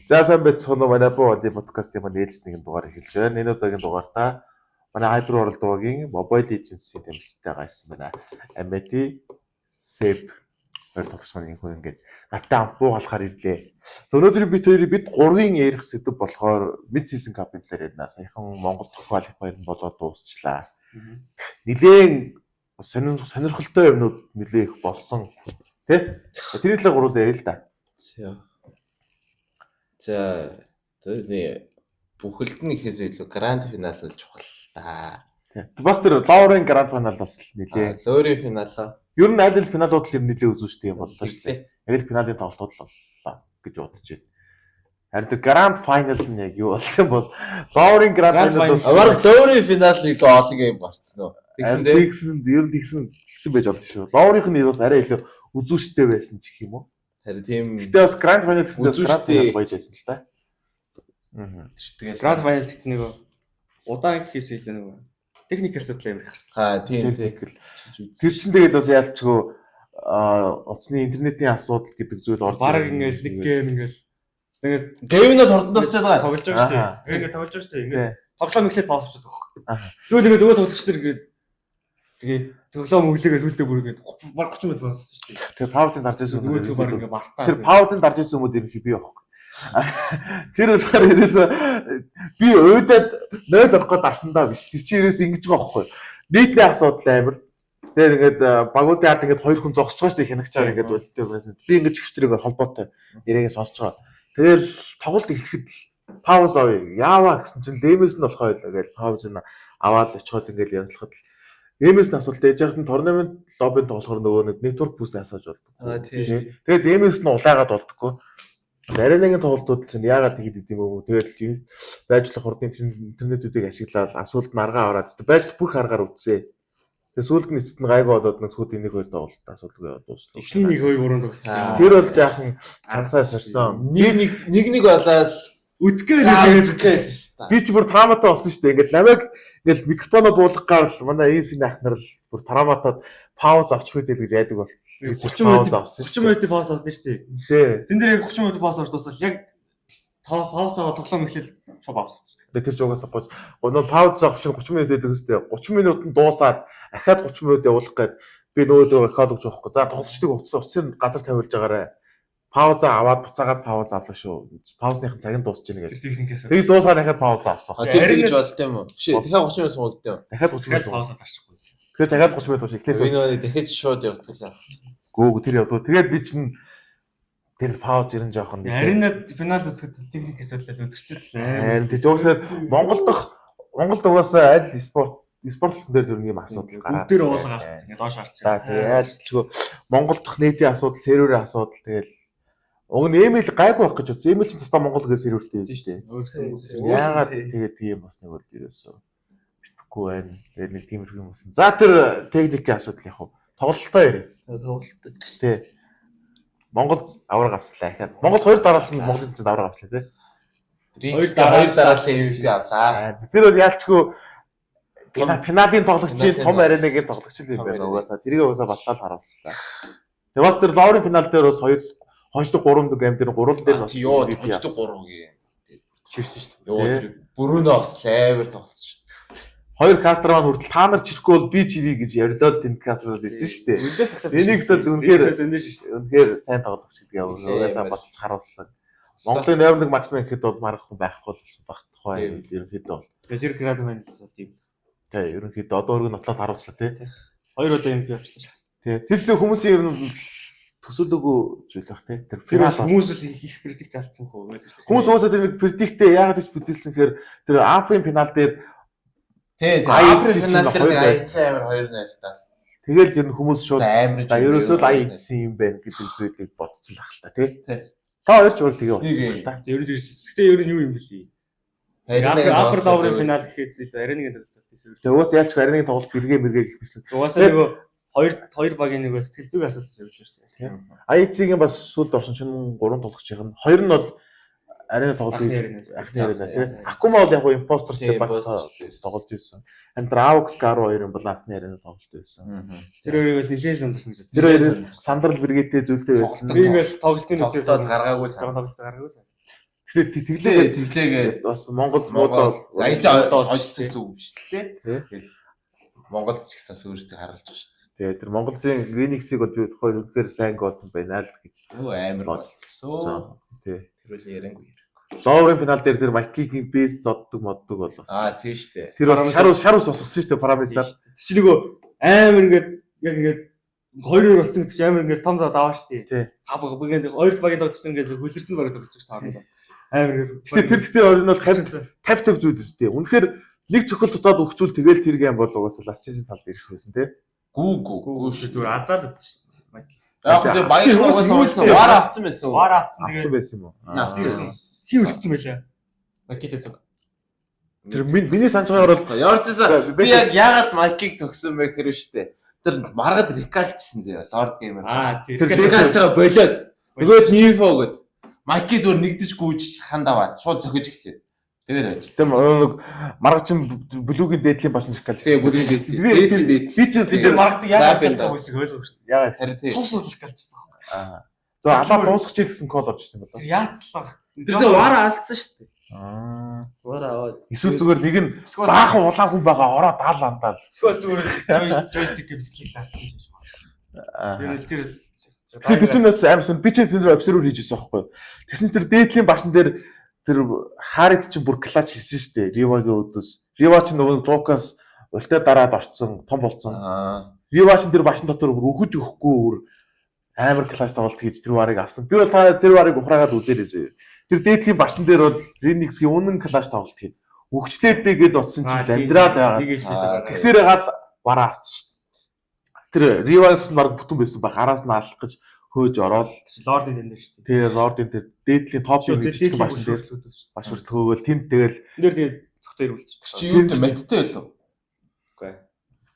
За, сайн байцгаана уу, манай буу хоолын подкастын маань ээлжит нэгэн дугаар эхэлж байна. Энэ удаагийн дугаартаа манай Hyper World дугагийн Mobile Legends-ийн тамирчтайгаа ирсэн байна. Amity, Seb хоёр тоглогч маань энэ хүн ингээд надтай хамт буу халахаар ирлээ. За, өнөөдөр бид хоёрыг бид гурвын ярих сэдэв болохоор Mid Season Cup-ын талаар ярина. Саяхан Монгол дахь qualifier нь болоод дуусчлаа. Нилээн сонирхолтой юмнууд нилээ их болсон. Тэ? Тэрний талаар гурван ярил л да. За. За, тэр бүхэлд нь ихээс илүү grand final л чухал та. Бас тэр Lower-ын grand final бас нилээ. Lower-ийн финал. Ер нь аль аль финалууд л ер нь нилээ үзүүштэй юм боллоо шүү дээ. Яг л финалын тоглолтууд л боллоо гэж бодож байна. Харин тэр grand final нь яг юу болсон бол Lower-ын grand final бол Бараг lower-ийн финал илүү олон юм гарцсан уу? Тэгсэн дээ. Тэгсэн, ер нь тэгсэн тэгсэн байж болно шүү. Lower-ийнх нь бас арай илүү үзүүштэй байсан ч гэх юм уу. Харин тийм. Гэтэ бас grand final гэсэндээ бас grand final гоё байсан л та. Аа. Тэгэл grand final гэдэг нэг удаан гэхээс илүү нэг техник асуудал амар гарсан. Аа, тийм, тийм. Тэр чинь тэгээд бас яалчгүй а утасны интернетийн асуудал гэдэг зүйл орж бараг ингээл нэг game ингээл тэгээд game нь бол хурдан дуусч байгаа. Тоглож байгаа шүү дээ. Ингээд тоглож байгаа шүү дээ. Ингээд тоглоом эхлээд pause авчихдаг байхгүй. Тэгвэл тэгээд нөгөө тоглогч нар ингээд тэгээ тоглоом өглөөгээ сүлдээ бүр ингээд баг 30 минут pause авсан шүү дээ. Тэр pause-ын дарж ирсэн хүмүүс нөгөө баг ингээд мартаа. Тэр pause-ын дарж ирсэн хүмүүс ерөнхий би байхгүй. Тэр болохоор ерөөсөө би уйдаад 0 орох гээд дарсандаа биш. Тэр чинь ерөөсөө ингэж байгаа байхгүй. Нийтний асуудал амар. Тэгээд ингээд багуудын ард ингээд хоёр хүн зогсож байгаа шүү дээ, хянагчаар ингээд үлдээ байсан. Би ингээд чигчтрийг холбоотой нэрийг сонсож байгаа. Тэгэл тоглолт эхлэхэд pause авъя. Яаваа гэсэн чинь лэмэс нь болох байлаа гэж pause нь аваад очиход ингээд янзлахад л MS нь асуулт ээж яхад нь tournament lobby-н тоглохоор нөгөө нэг network boost асааж болдог. Аа, тийм. Тэгээд MS нь улаагаад болдгоо. Аренагийн тоглолтууд чинь яагаад тэгд идэм юм бэ? Тэгэл байжлах хурдын интернетүүдийг ашиглаад асуулт нь аргаа аваад байж бүх аргаар үтсээ. Тэгээ сүүлд нь эцэст нь гайгүй болоод нэг сүйд нэг хоёр тоглолт асуудалгүй дууслаа. Эхний нэг 2 3 тоглолт. Тэр бол жаахан чансаа сорсон. Нэг нэг нэг нэг болоод Үзгээ үзгээ л. Би ч бүр травматай болсон шүү дээ. Ингээл намайг ингээл микрофоноо буулгах гар л манай энэ ах нар л бүр травматаад pause авчих үү гэж айдаг бол 30 минут авсан. 30 минутын pause авсан шүү дээ. Тий. Тэн дээр яг 30 минутын pause авч дуусал яг pause аваад тоглоом эхлэл шууд pause авсан. Тэгээ тэр ч угаасаа 30 нөө pause авах чинь 30 минут байдаг үстэй. 30 минут нь дуусаад ахаад 30 минут явуулах гээд би нөгөө экологч байхгүй. За, тоглогчдыг утсыг газар тавиулж байгаарэ. Pause аваад буцаагаад pause авлаа шүү. Pause-ныхын цаг нь дуусч байна гэж. Тэгж дуусгаад дахиад pause авсан. Тэр тэгж болт юм уу? Биш, дахиад 30 минут суугд юм. Дахиад 30 минут pause авчихгүй. Тэгэхээр дахиад 30 минут туш эхлээс. Би нөгөө дахиад шууд явдаг л. Гүү, тэр явдаг. Тэгээд би чинь тэр pause ирэн жоохон. Арена финал үзэхэд техник асуудал үзэгчтэй л. Харин тэр угаасаа Монгол дахь Монголд угаасаа аль спорт дээр тэр нэг юм асуудал гараад. Бүгдээр уулга алдсан. Ингээд доош харцсан. За, тэгээ айлчгүй Монгол дахь нийтийн асуудал, серверийн асуудал, тэгэл уг нь ML гайгүй байх гэж бодсон. ML чинь тусдаа Монгол гэж сервертэй байсан шүү дээ. Яагаад тэгээд тийм бас нэг бол ерөөсөө битггүй байна. Тэгээд нэг тиймэрхүү юм болсон. За, тэр техникийн асуудал яг хав. Тоглолтоо ярив. Тоглолт. Тий. Монгол авраг авчлаа ахаад. Монгол хоёр дараалсан, Монголын эзэд авраг авчлаа, тий. Хоёр дараалсан юм авлаа. Тэр бол яалчгүй финалын тоглогчийн том аренаг тоглогч юм байна угаасаа. Тэрийг угаасаа батлал харуулчлаа. Тэгээ бас тэр Lower-ын финал дээр бас хоёр хождог 3 game дээр гурван дээр бас ёо хождог 3 game чирсэн шүү дээ. Ёо, тэр бүрөөнөө бас амар тоглосон шүү дээ. Хоёр caster маань хүртэл та нар чирэхгүй бол би чирий гэж ярьлоо л тэнд caster байсан шүү дээ. Энийг л үнэхээр үнэхээр сайн тоглогч гэдэг юм. Угаасаа баталж харуулсан. Монголын номер 1 marksman гэхэд бол маргах хүн байхгүй болсон баг тухайн ерөнхийдөө бол. Тэр grand final бол тийм. Тий, ерөнхийдөө одоо өргөн нотлоод харуулчлаа, тий. Хоёр удаа MVP авчлаа шүү. Тий. Тэр хүмүүсийн ер нь төсөөлөөгүй зүйл баг, тий. Тэр финал хүмүүс л их predict алдсан хөө. Хүмүүс угаасаа тэр нэг predict-тэй яагаад гэж predict-сэн гэхээр тэр Африйн финал дээр Тий, Африйн финал дээр нэг IC амар 2-0 тал. Тэгэл ер нь хүмүүс шууд за, ерөөсөө л IC юм байна гэдэг зүйлийг бодсон л ах л та, тий. Та хоёр ч бол тэгээ бодсон л та. Ер нь гэхдээ ер нь юу юм бэлээ? Upper Lower-ын финал гэхэд илүү аренаг тоглолт байсан. Тэгээ угаасаа ялч аренаг тоглолт эргээ мэргээ гэх мэтлээ. Угаасаа нөгөө хоёр хоёр багийн нөгөө сэтгэл зүйн асуудал явж шүү дээ. IC-ийн бас сүүлд орсон чинь гурван тоглогчийн нь хоёр нь бол арена тоглолт, анхны арена, тий. Акума бол яг гоо imposter гэдэг баг тоглож ирсэн. Харин тэр AUX Garo хоёр юм бол анхны арена тоглолт байсан. Тэр хоёрыг бол нэлээд сандарсан гэж. Тэр хоёроос сандрал бэргээтэй зүйлтэй байсан. Би ингээл тоглолтын нүцээс гаргаагүй, тоглолт гаргаагүй. Тэгэхээр Тэглээ тэглээ тэглээгээд бас Монгол муудаа Монгол IHC хожсон гэсэн үг биш л те. Тэгэл Монголд ч гэсэн өөрсдөө харуулж байгаа шүү дээ. Тэгээ тэр Монголын Renix-ийг бол би тухайн үнэхээр сайн голдон байна л гэж. Өө амар боллоо. Тий. Тэр үл яриангүй яриаг. Ловрын финал дээр тэр Майкигийн бейс зоддог моддог бол бас. Аа тийм шүү дээ. Тэр бас шар шар ус босгосон шүү дээ Парамисаар. Тэр чинь нөгөө амар ингээд яг ингээд 2-2 болсон гэдэг чинь амар ингээд том зав даваа шүү Тий. дээ. Та ингээд хоёр багийн тоглогч ингээд хөлөрсөн баг тоглож байгаа шүү дээ. Амар ингээд. Гэтэ тэр гэхдээ орой нь бол 50 50 50 зүйл үстэй. Үнэхээр нэг цохол дутаад өгчүүл тэгэл тэр гейм бол угаасаа ласчисын талд ирэх байсан тий. Гүү гүү Гүү шүү зүгээр азаал үзсэн шүү дээ. Майк. Яг тэгээ баян угаасаа уулзсан. Вара авцсан байсан уу? Вар авцсан Авсан тэгээд байсан юм уу? Авцсан байсан. хин үлдсэн байлаа. Майкитэй зүг. Тэр миний санаж байгаагаар бол Ямар ч байсан би яг яагаад Майкийг зогсон бэ гэхээр шүү дээ. Тэр маргад рекалчсэн заяа. Лорд геймер. Аа тэр. Тэр Рекалж байгаа болоод нөгөөд Нифо гэд. Майки зүгээр нэгдэж гүйж ханд аваад шууд зохиж эхлэв. Тэгээд очсон. тэр нэг маргачин блүгийн дээдлийн баш рекалж. Тэгээ бүлгийн дээдлийн. Дээдлийн дээдлийн. Би чи Тэр тэр маргадаг яагаад Лаб гэж байсан ойлгоогүй шүү дээ. яагаад Харин тий. Сус сус рекалчсан. аа. Зөв алаа дуусгах гэсэн кол орж ирсэн болоо. Тэр яацлах. Тэр зэ вара алдсан шүү дээ. Аа. Вара аваад. Эсвэл зүгээр нэг нь Эсвэл баахан улаан хүн байгаа ороод даал андаал. Эсвэл зүгээр джойстик гэмсгэлийг дартсан юм шиг байна. Ер нь л тэр л Тэгэхээр тэр чинь бас аим сон би чи тэр обсервер хийж ирсэн байхгүй. Тэгсэн чинь тэр дээдлийн башин дээр тэр Харит чинь бүр клач хийсэн шүү дээ. Ривагийн өдөөс. Рива чинь нөгөө Лукас ултаа дараад орцсон, том болцсон. Аа. Рива чинь тэр башин дотор бүр өгөж өгөхгүй бүр амар клач тоглолт хийж тэр варыг авсан. Би бол та тэр варыг ухраагаад үзээрэй зөө. Тэр дээдлийн башин дээр бол Renix-ийн үнэн клач тоглолт хийн. Өгчлээ дээ гэж утсан чинь амьдраад байгаа. Нэг HP Аа, байгаа. Тэгсээрээ гал вараа авсан шүү дээ. Тэр Ривагийн цус нь баг бүтэн байсан баг араас нь алах гэж хөөж ороод Лордын дэн дээр шүү дээ. Тэгээ лордын тэр дээдлийн топын Тэр жижиг дээдлийн башин дээр шүү. баш бүр төөвөл тэнд тэгэл Энд дээр тэгээд цогтой ирүүлчих. Тэр чи юу гэдэг маттай байлоо? Үгүй.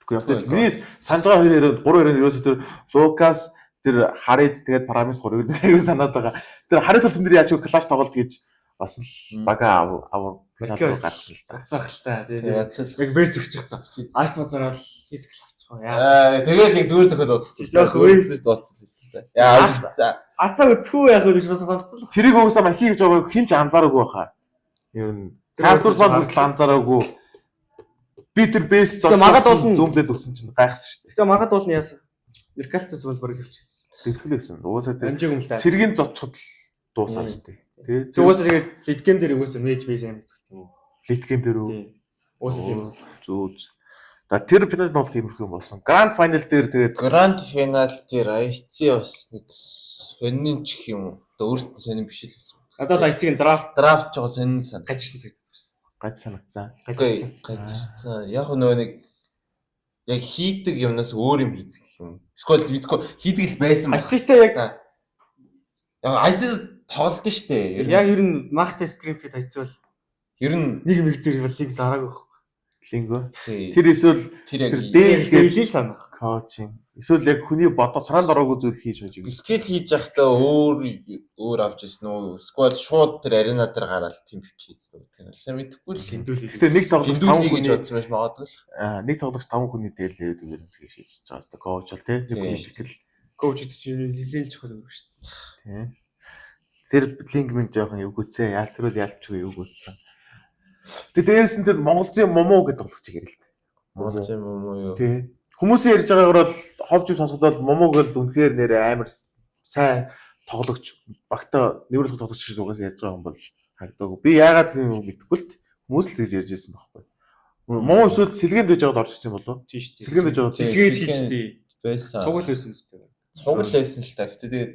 үгүй яг тэр миний санаж байгаа хоёр яриад гурван яриад ерөөсөө тэр Лукас тэр Харид тэгээд Парамис гурыг аюу санаад байгаа. Тэр Харид бол тэн дээр яаж клаш тоглолт гэж бас л бага ав ав финал руу гаргасан л та. Уцаах л та тий. Тэгээ яцал. Яг бэс өгчих та. Арт базараад физикал авчих. Яа. Аа тэгэл нэг зүгээр зөхөд дуусчих. Жоох өөрөөс дуусчих л та. Яа за. Азаа үзэхгүй яах вэ гэж бас болцсон л. Тэрийг угсаа махи гэж байгаа хин ч анзаараагүй баха. Ер нь Кастур маань хүртэл анзаараагүй. Би тэр бэс Тэгээ маргад уулна. зүүмлээд өгсөн чинь гайхсан шүү дээ. Тэгээ маргад уулна яасан. Меркалцус бол бараг явчих. Дэлхэл гэсэн. Угаасаа тэр Амжаагүй юм л та. цэргийн зодчход л дуусаа шүү дээ. Тэ. Угаасаа тэгээд лид гейм дээр угаасаа мэж мэж амар зүгт юм уу. лит гейм дээр үү? Тий. Угаасаа тийм. Зүү. За тэр финал нь бол тиймэрхүү юм болсон. Гранд файнал дээр тэгээд Гранд финал дээр IC бас нэг сонин ч гэх юм уу. Одоо өөрт нь сонин биш л гэсэн. Надад л IC-ийн драфт Драфт жоо сонин сан. гажирсан. гаж санагцсан. Гажирсан. Үгүй гажирсан. Яг нөгөө нэг яг хийдэг юмнаас өөр юм хийцэх гэх юм. Эсвэл мэдгүй хийдэг л байсан баг. IC-тэй яг Яг IC тоглолт нь штэ. Ер нь яг ер нь махтай скриптэд IC бол ер нь нэг мэг дээр бол лиг дараагүй байхгүй. Линго. тий, Тэр эсвэл тэр яг тэр дээл гээд Дээл санах. коучинг. Эсвэл яг хүний бодоо цорон дороогүй зүйл хийж хож юм. бэлтгэл хийж байхдаа өөр өөр авч ирсэн үү? Эсвэл шууд тэр арена дээр гараад тийм бэлтгэл хийсэн үү гэдэг нь сайн мэдэхгүй л. Гиндүүл. Гэтэ нэг тоглогч 5 Гиндүүлээ гэж хүний бодсон байж магадгүй л. аа, нэг тоглогч 5 хүний дээл лээд үгээр нь шийдэж байгаа хэвээр коуч бол тий. Нэг Тий. хүний бэлтгэл Коуч гэдэг чинь нэлээд чухал юм шүү дээ. тий. Тэр линг минь жоохон эвгүүцээ. Ял тэрүүл ялчгүй эвгүүцсэн. Тэгээ дээрээс нь тэр Монголын мумуу гэдэг тоглогчийг ярил л та. Монголын юм уу юу? Тий. Хүмүүсийн ярьж байгаагаар бол ховж сонсоход бол мумууг л үнэхээр нэр амар сайн тоглогч багтаа нэрвэрх тоглогч гэж угаасаа ярьж байгаа юм бол харагдаагүй. Би яагаад тийм юм мэдэхгүй л хүмүүс л тэгж ярьж байсан байхгүй. Муу эсвэл сэлгээнд байж байгаад орж ирсэн юм болов уу? Тийм шүү дээ. Сэлгээнд байж байгаад Тий. Сэлгээж хийжтэй. Байсан. Цуг л байсан юм шүү дээ. Цуг л байсан л та. Гэтэ тэгээд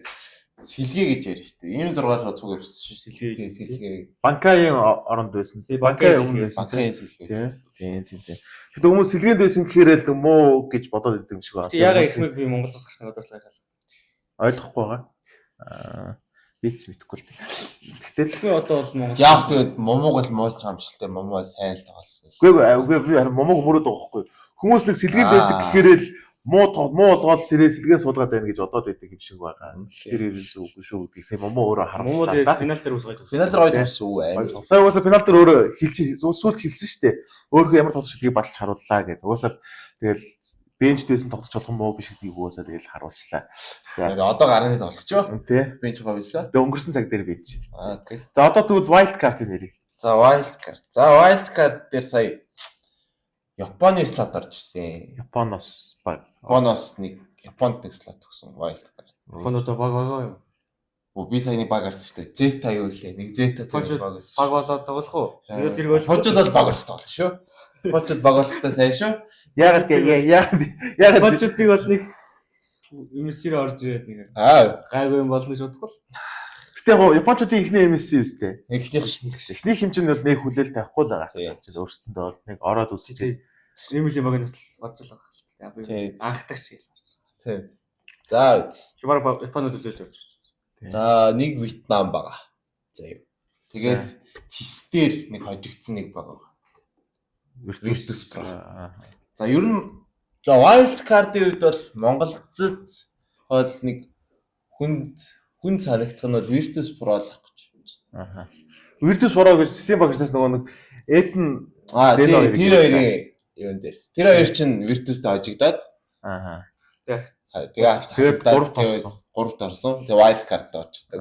сэлгээ гэж ярьж штэ. Ийм зургаар руу цуг явсан шүү. Сэлгээ. Тэгээ сэлгээ. Банкагийн оронд байсан. Тий, Банкагийн Банкагийн өмнө байсан. Банкын сэлгээ байсан. Тийм тийм тийм. Гэтэ хүмүүс сэлгээнд байсан гэхээр л муу гэж бодоод идэв юм шиг байна. Тэг ягаа ихмэг би Монголоос гарсан гэдэг сайхал. Ойлгохгүй байгаа. Аа би ч мэдэхгүй л. Гэтэл Тэгэхгүй одоо бол Монгол. Яг тэгээд мумууг л муулж байгаа юм шиг л дээ. Мумуу сайн л тоглосон. Үгүй үгүй би харин мумууг мөрөөд байгаа байхгүй. Хүмүүс нэг сэлгээнд байдаг гэхээр л муу муу болгоод сэрээ сэлгээ суулгаад байна гэж бодоод байдаг юм шиг байгаа. Тэр ерөөсөө үгүй шүү гэдгийг сая мумуу өөрөө Муу харамслаа тэгээд та. финал дээр үс гоё тоглосон. Финал руу гоё тоглосон үү амар. Сая угаасаа финал дээр өөрөө хэлж сүүлд хэлсэн шүү дээ. Өөрөө ямар тоглож гэдгийг баталж харууллаа гэдэг. Угаасаа тэгэл Bench дээсэн тоглож болох юм уу биш гэдгийг угаасаа тэгэл харуулчлаа. За Одоо гарааны тоглож юу? тий. Bench хавьсан. Тэгээ өнгөрсөн цаг дээр bench. Аа okay. За одоо тэгвэл wild card-ын нэрийг. За wild card. За wild card дээр сая Японы slot орж ирсэн. Японоос баг. Японоос нэг Японд нэг slot өгсөн wild card. Японд одоо баг байгаа юу? Өө би саяны баг гарсан шүү дээ. Zeta юу лээ? Нэг Zeta тэр баг байсан. Баг болоод тоглох уу? Тэгэл тэрэг бол Хожууд бол баг болж тоглоно шүү. Хожууд баг болохтой сайн шүү. Яагаад яагаад Япончуудыг бол нэг MSC рүү орж ирээд нэг Аа гайгүй юм болно гэж бодохгүй л. Гэтэ яг Япончуудын эхний MSC үстэй. эхнийх ш. Эхнийх юм чинь бол нэг хүлээл тавихгүй л байгаа. Тийм. Чинь өөрсдөндөө бол нэг ороод үсэж. ML баг нь бас бодж л байгаа. За би Тийм. анхдагч гэл. Тийм. За үз. Чи баг Японод төлөөлж орж ирсэн. За нэг Вьетнам байгаа. За юу. Тэгээд цэс дээр нэг хожигдсан нэг баг байгаа. Virtus Pro. За ер нь за wild card-ын хувьд бол Монголцод бол нэг хүнд хүн санагдах нь бол Virtus Pro л ах гэж. Аа. Virtus Pro гэж систем багшаас нөгөө нэг Эден Аа Зено тийм хоёрыг тэр хоёрын юун дээр. Тэр хоёр чинь Virtus-тэй хожигдоод Аа. тэгээ Тэгээд гуравт орсон. Гуравт орсон. Тэгээ wild card-д орчихдаг.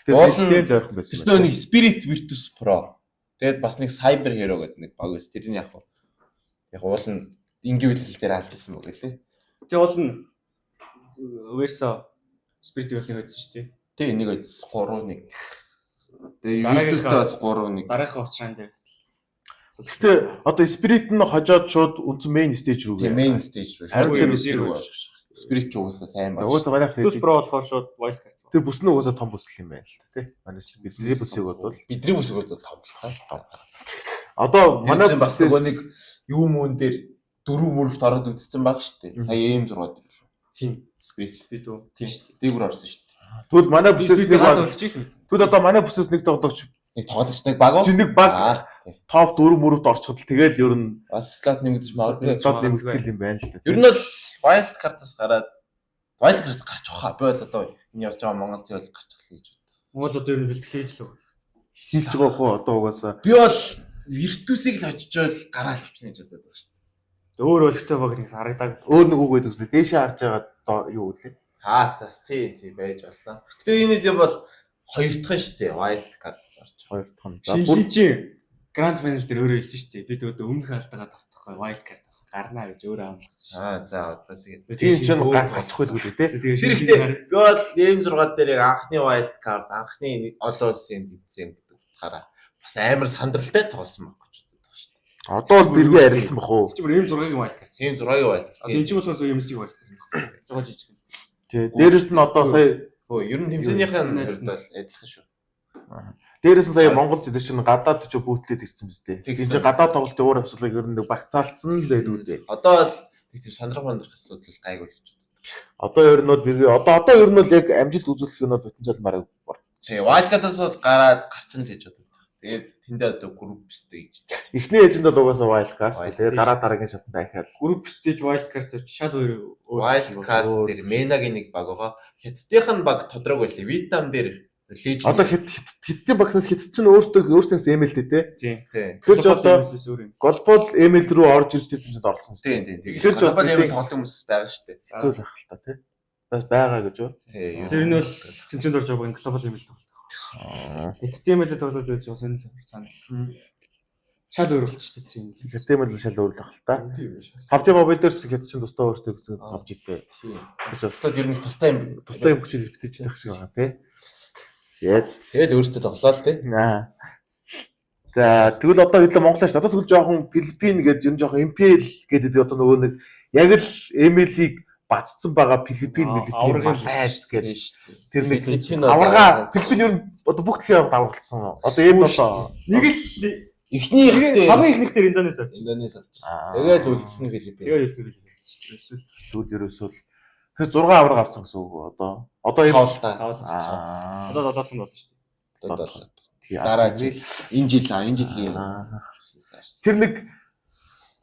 Тэр Уул нь- нэлээд ойрхон байсан. Тэр нөгөө нэг Spirit Virtus Pro. Тэгээд бас нэг Cyber Hero гэдэг нэг баг байсан. Тэр нь яг уу яг уул нь энгийн үйлдэл дээр алжсэн мөг лээ. Тэгээ уул нь Versa Spirit болыг хоцсон шүү дээ. Тэг энийг өдс 3-1. Тэгээ Дараагийнхаа- Virtus-тэй бас 3-1. Дараагийнхаа уучраан дээр бас. Гэтэ одоо Spirit нь хожоод шууд үндсэн main stage рүү. Тэгээ main stage рүү Харин шууд тэр MSC рүү орж. Spirit ч угаасаа сайн баг. Угаасаа манайх Virtus тэгээд Pro болохоор шууд wild card. тэр бүс нь угаасаа том бүсэл юм байна л та тий. Манай бидний бүсийг бодвол Бидний бүсэг бол том л та. одоо Манай манай чинь бас бүсээс- нөгөө нэг юм мөн дээр дөрөв мөрөвт ороод үзсэн баг шүү дээ. Сая M6 дээр шүү. Тийм. Spirit. Би дүү. Тийм шүү дээ. Дээгүүр орсон шүү дээ. Тэгвэл манай бүсээс Би нэг газ баг олчих юм. тэгвэл одоо манай бүсээс нэг тоглогч Нэг тоглогч нэг баг уу? чи нэг баг Аа, тийм. топ 4 мөрөвт орчиход л тэгэл ер нь Бас слот нэмэгдэж магадгүй. слот нэмэгдэл юм байна л та. Ер нь бол wild card-аас гараад wild card-аас гарч байгаа. Би бол одоо энэ явж байгаа Монгол зээл гарч эхэлнэ гэж бодсон. Монгол одоо ер нь бэлтгэл хийж л байгаа. хилж байгаа хөө одоо угаасаа Би бол Virtus-ыг л очиж гараал авчихна гэж бодод байгаа шүү дээ. Өөр өлегтэй баг нэг харагдааг. өөр нэг үг байдаг үстэй дээшээ харж байгаа доо юу үлээ. Аа тас тий тий байж болно. Гэтэ энэ юм бол хоёр дахь нь шүү дээ. Wild card орж. Хоёр дахь нь. За бүр Шинжин чинь Grand Final дээр өөрөө хэлсэн шүү дээ. Бид өөдөө өмнөх алдаагаа давтахгүй wild card-аас гарнаа гэж өөрөө амласан шүү. Аа за одоо тэгээд тийм чинь гарч очих байдаг үү те. Тэгээ Тэр ихтэй би бол M6 дээр яг анхны wild card, анхны олон улсын тэмцээн гэдэг утгаараа бас амар сандралтай тоглосон баг гэж бодод байгаа шүү дээ. Одоо бол бэргээ арилсан бах уу. Чи бүр M6-гийн wild card. M6-ийн wild card. Одоо энэ чинь болохоор зөв MSC wild card. Жоо жижиг. Тий. Дээрэс нь одоо сая Хөө ер нь тэмцээнийх нь хувьд бол адилхан шүү. дээрэс нь сая Монгол зэдэр чинь гадаад ч бүүтлээд ирсэн биз дээ. Тэгсэн. Тийм чинь гадаад тоглолтын уур амьсгалыг ер нь нэг багцаалцсан л байдаг үү дээ. Одоо бол нэг тийм сандрах мандрах асуудал гайгүй л гэж бодод. Одоо ер нь бол бэргээ одоо ер нь бол яг амжилт үзүүлэх юм бол потенциал мараг бор. Тий, wild card-аас бол гараад гарчин л гэж бодод. Тэгээд тэндээ одоо group stage дээ. Эхний ээлжинд бол угаасаа wild card. Wild Тэгээд дараа дараагийн шатанд ахиад. Group stage wild card шал өөр өөр Wild card дээр Менагийн нэг баг байгаа. Хятадынх нь баг тодорхой байлээ. Вьетнам дээр Legion. Одоо хятадын багнаас хятад чинь өөртөө өөртөөс ML-тэй те. Тийм. тий. Тэгэхээр ч одоо MLS өөр юм. Global ML рүү орж ирж тэр тэмцээнд оролцсон. Тий, тий. Тэгэхээр ч Тэгэхээр бас бас нэлээд- юм тоглолт хүмүүс байгаа шүү дээ. Хэцүү л ах л та тий. Бас байгаа гэж юу? Тий. ер Тэр нь бол тэмцээнд орж байгаа global ML тоглолт. Хятадын ML тоглоод байж байгаа сонирхол цаана. Шал өөр болчихтой тэр юм. Хятадын ML шал өөр л ах л та. Тийм биш. PUBG Mobile дээр ч хятад чинь тусдаа өөртөө гэсэн PUBG-тэй. Тийм. Тэр ч бас Тусдаа ер нь тусдаа юм. тусдаа юм хүчээр битэж байх шиг байгаа тий. Яаж. Тэгэл өөртөө тоглоо л тий. Аа. За тэгвэл одоо хэдлээ Монголоо шүү. Одоо тэгвэл жоохон Филиппин гэдэг ер нь жоохон MPL гэдэг одоо нөгөө нэг яг л ML-ийг баццсан байгаа Филиппин Аа, Филиппин аваргын Малайз гэдэг Тийм шүү дээ. тэр нэг Филиппин бол аварга Филиппин ер нь одоо бүх дэлхийн аварга аврагдсан. Одоо эм болоо. Нэг л Эхнийх дээр хамгийн эхнийх дээр Индонез авчихсан. Индонез авчихсан. Аа. Тэгэл үлдсэн Филиппин. Тэгээ хэлсэн Филиппин шүү дээ. Эсвэл Тэгвэл ерөөсөө л тэгэхээр 6 аварга авсан гэсэн үг үү одоо. Одоо эм Тавлаа. тавал. Аа. Одоо долоотх нь болно шүү дээ. Одоо долоо. Тий, Дараа жил энэ жил аа энэ жилийн Аа. сар. Тэр нэг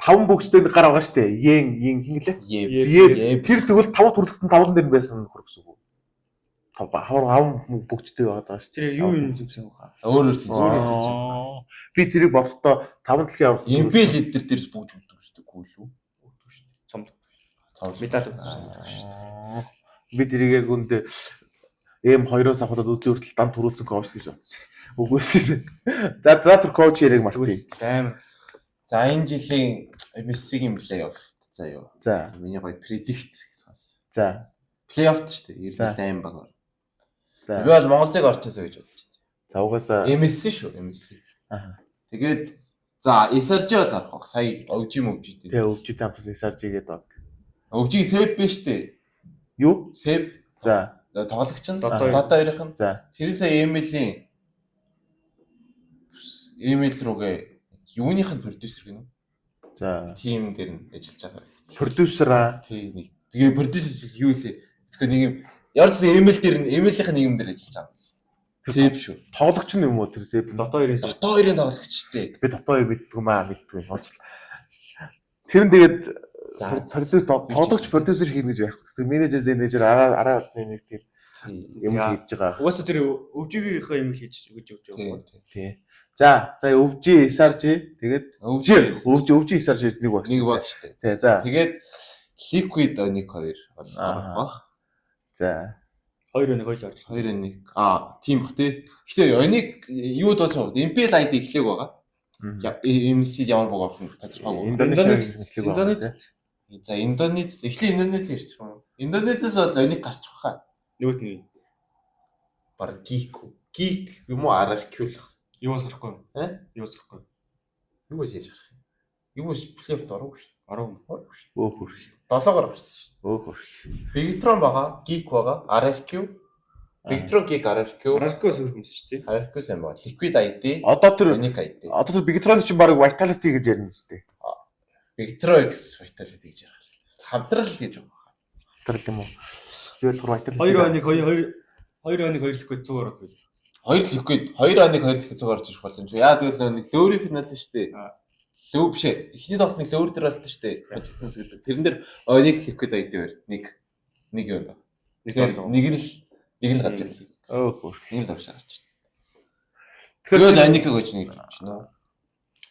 таван бөгстэй нэг гар байгаа шүү дээ. Йен йен хин гэлээ. Еб. Еб. Еб. Тэр тэгвэл тав төрөлхтөн таван дэр нь байсан нөхөр гэсэн үг үү? Тав хавар хаван бөгчтэй байгаад байгаа шүү Тэр юу юм зүгсэн баха. Өөр өөр тийм дээ. өөр. Би тэрийг бодохдоо таван дэлхийн аварга. MPL эдэр дээрс бүгж өгдөг шүү дээ. Гүйл үү? Цомлог. Медаль өгсөн шүү дээ. Би тэрийг яг үндэ M2-оос авахад өдлийн хүртэл дан түрүүлсэн коуч гэж бодсон. Үгүйс юм. За за тэр коуч яриаг мартъя. Амар. За энэ жилийн MSC-ийн плей-офф за юу. За. Миний гоё predict сонс. За. Плей-офф шүү дээ. 98 баг. За. Би бол Монголыг орчихсоо гэж бодож байна. За угаасаа MSC шүү, MSC. Аа. Тэгээд за SRG бол арах бах. Сая OG MOG дээ. Тэгээ OG тампус SRG гэдэг баг. OG Seb биш үү? Юу? Seb. За. Тоглогч нь Dota 2-ын нь. За. Тэр сая ML-ийн ML рүүгээ юуных нь продюсер гэнэ үү? За. Тим дээр нь ажиллаж байгаа. Продюсер аа. Тий нэг. Тэгээ продюсер юу лээ? Тэгэхээр нэг юм ямар ч гэсэн ML дээр нь ML-ийн нэг юм дээр ажиллаж байгаа юм. Seb шүү. Тоглогч нь юм уу тэр Seb? Dota 2-ын Dota 2-ын тоглогчтой. Би Dota 2 мэддэг юм аа мэддэг юм. Уучлаа. Тэр нь тэгээд продюсер тоглогч продюсер хийнэ гэж байхгүй. Тэр менежер менежер араа араа нэг тийм юм хийж байгаа. Угаасаа тэр өвжигийнхээ юм хийж өгч явж байгаа. Тий. За за өвжи SRG тэгээд өвжи өвжи өвжи SRG нэг баг. Нэг баг шүү дээ. Тий за. Тэгээд Liquid 1 2 бол орох бах. За. 2 1 2 орж. 2 1. Аа, тийм бах тий. Гэтэ Оник юу дуусах вэ? MPL ID эхлээг байгаа. MSC ямар баг орох нь тодорхойгүй. Индонез эхлээг байгаа. Индонез. За Индонез эхлээ Индонез ярьчих юм. Индонезээс бол Оник гарчих хаа. Нөгөөт нь Бараг Geek үү? Geek юм уу RRQ л. Юус гарахгүй. Э? Юус гарахгүй. Юус яаж гарах юм? Юус плей-оффд ороогүй шүү дээ. Ороогүй. Ороогүй шүү дээ. Өөх хөрх. 7-оор гарсан шүү дээ. Өөх хөрх. Bigetron байгаа, Geek байгаа, RRQ. Bigetron Geek RRQ. RRQ сөрөх юмс шүү дээ. RRQ сайн байгаа. Liquid ID. Одоо тэр Unique ID. Одоо тэр Bigetron чинь баг Vitality гэж ярина зү дээ. Bigetron X Vitality гэж ярих. Хамтрал гэж байна. Хамтрал юм уу? Би болохоор Vitality. 2 1 2 2 2 1 2 Liquid цуг ороод байл. 2 Liquid 2 1 2 Liquid цуг орж ирэх боломж. Яа гэвэл нэг лөөрийн финал нь шүү дээ. Лөө биш ээ. Эхний тоглолт лөөр дээр болтой шүү дээ. Хожигдсанс гэдэг. Тэрэн дээр Onic Liquid ID хоёр нэг нэг юм даа. Нэг нь л нэг л гарч ирлээ. Өөх. Нэг л авшаа гарч. Тэгэхээр Тэгэхээр Onic-ыг хожно гэж бодож байна.